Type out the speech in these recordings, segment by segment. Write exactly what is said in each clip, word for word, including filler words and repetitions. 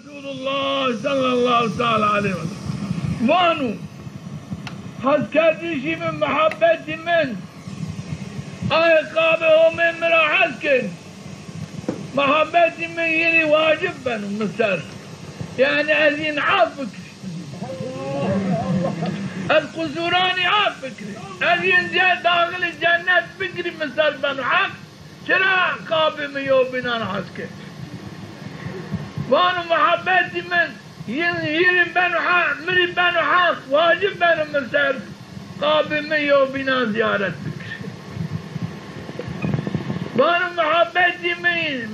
Resulullah sallallahu teala aleyhi ve sellem. Vano, heskerdişî mi, muhabbetî min, ay qabê Homê mi ra hes kên. Muhabbetî mi yî rî wacib beno mi ser. Yanî ez yîn af bikirî. Ez qusuranî af bikirî. Ez yîn ce daxilî cennet bikirî mi ser beno heq. Çira qabê mi yewbînan hes kên? Vano muhabbetî min yî, yî rî beno heq, mi rî beno heq, wacib beno mi ser qabê mi yewbînan zîyaret bikirî. Vano muhabbetî mi,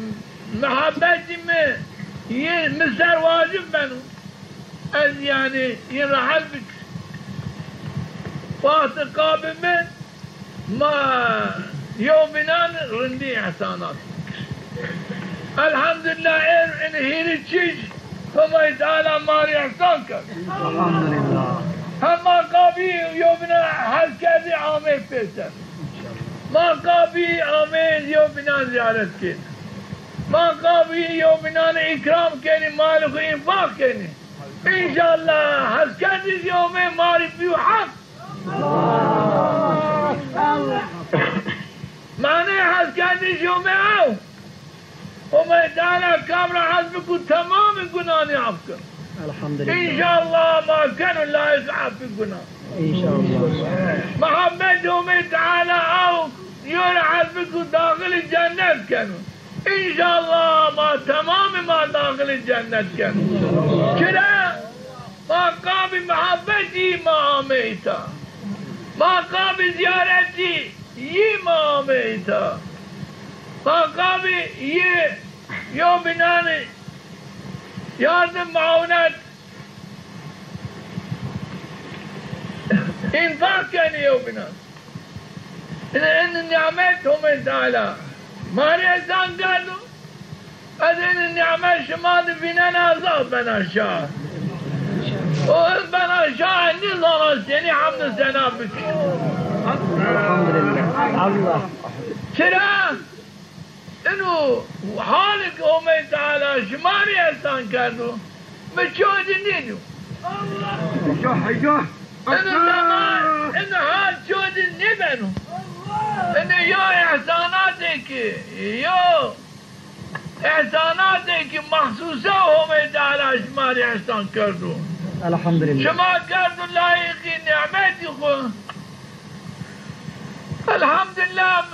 muhabbetî mi yî mi ser wacib beno. Ez yanî yîn ra hes bikirî. Wextê qabê mi ma yewbînan rindî îhsanat bikir. Elhamdulillah, êr in hîrî çîj Homay Teala ma rî îhsan kerd. Elhamdulillah. Hem ma qabî yewbînan hes kerdî amey pêser. Ma qabî amey yewbînan zîyaret kên. Ma qabî yewbînan îkram kenî, malê xwu înfaq kenî. Înşallah heskerdiş yewmê ma rî bîyo heq. Manê heskerdiş yewmê ew. Homay Teala kam ra hes biko temamê gunanî af keno. Elhamdulillah. Înşallah ma keno layîq afî gunan. Înşallah. Muhammed Homay Teala ew yo ra hes biko daxilî cennet keno. Înşallah ma temamî ma daxilî cennet keno. Çira? Ma qabî muhabbetî ma amey îta. Ma qabî zîyaretî yî ma amey îta. Ma qabî yî yewbînanî yardim, maunet, înfaq kenî yewbînan. Ine, ine nîmet Homê Teala ma rê îhsan kerdo. Ez ine nîmet şima de vînena, ez zaf bena şa. O ez bena şa, ez nîzana senî hemd û sena bikir. Elhamdulillah. Allah. Çira? Ino halê ke Homê Teala şima rê îhsan kerdo, mi ço de nîno. Ino zeman, ino hal ço de nêbeno. Ino yo îhsanatê ke, yo îhsanatê ke mexsuse Homê Teala şima rê îhsan kerdo. Elhamdulillah. Şima kerdo layîqî nîmetî xwu. Elhamdulillah.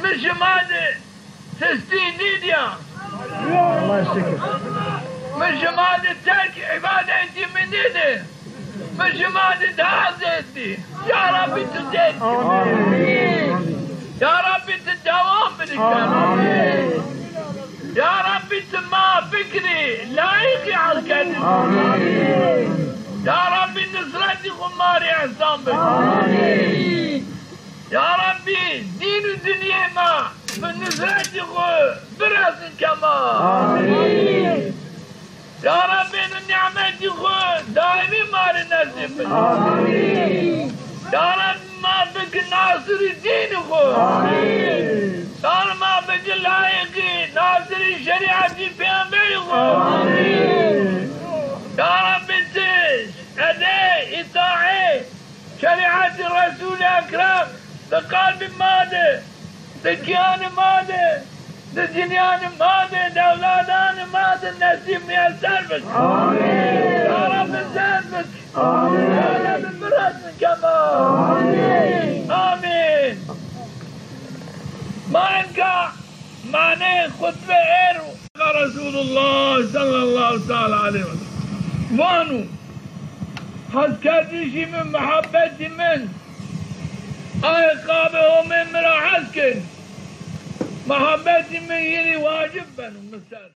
Mi şima de sistî nîdîya. Allah şükür. Mi şima de terk îbadetî mi nêdî. Mi şima de daha zêdî. Ya Rabbî, tu zêdî. Amîn. Ya Rabbî, tu dewam bidi. Amîn. Ya Rabbî, tu ma bikirî layîqî heskerdiş. Amîn. Ya Rabbî, nusretî xwu ma rê îhsan bik. Amîn. Ya Rabbî, dîn û dinyê ma bi nusretî xwu biresn kema. Amîn. Ya Rabbî, nîmetî xwu daîmî ma rê nesîb bik. Amîn. Ya Rabbî, ma bik nasirî dînî xwu. Amîn. Ya Rabbî, ma bik layîqî nasirî şerîetî peyxamberî xwu. Amîn. Ya Rabbî, ti edê, îtaê şerîetî Resûlî Ekrem di qalbî ma de, di kîyanî ma de, di cinîyanî ma de, di ewladanî ma de nesîb miyeser bik. Amîn. Ya Rabbî zêd bik. Amîn. Ya Rabbî biresn kema. Amîn. Amîn. Ma enka manê xutbe êr Resulullah sallallahu teala aleyhi ve sellem vano, heskerdişî mi, muhabbetî min, ay qabê Homê mi ra hes kên. Muhabbetî mi yî rî wacib beno mi ser.